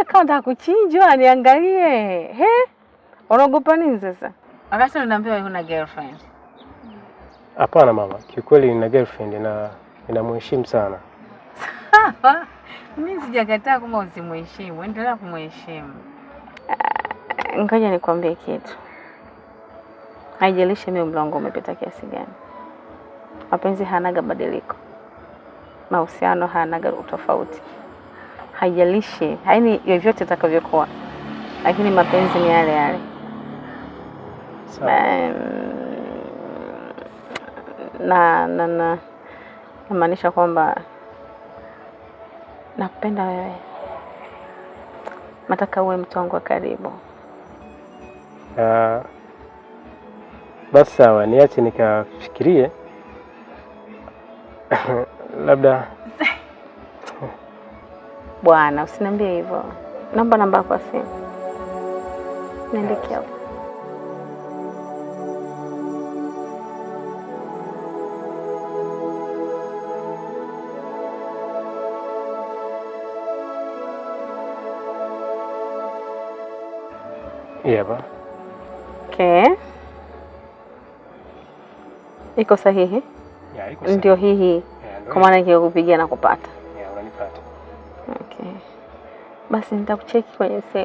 Kama nataka kuchinjwa niangalie. He? Unaogopa nini sasa? Wakati unaniambia wewe huna girlfriend. Hapana mama, kiukweli nina girlfriend na ninamheshimu sana. Sawa. Mimi sijakataa kwamba usimheshimu, endelea kumheshimu. Ngoja nikwambie kitu. Haijalishi mimi umri wangu umepita kiasi gani. Mapenzi hanaga badiliko. Mahusiano hanaga utofauti. Haijalishi, yaani vyovyote itakavyokuwa. Lakini mapenzi ni yale yale. Sawa. Na namaanisha kwamba nakupenda wewe, nataka uwe mtu wangu wa karibu. Basi sawa, niache nikafikirie. Labda Bwana, usiniambie hivyo. Naomba namba yako ya simu, niandikie hapo. Hii hapa. Okay, iko sahihi? Ya, iko sahihi. Ndio hii hii, Ya, ndio kwa maana nikikupigia na kupata. Ya, unanipata. Okay, basi nitakucheki kwenye simu.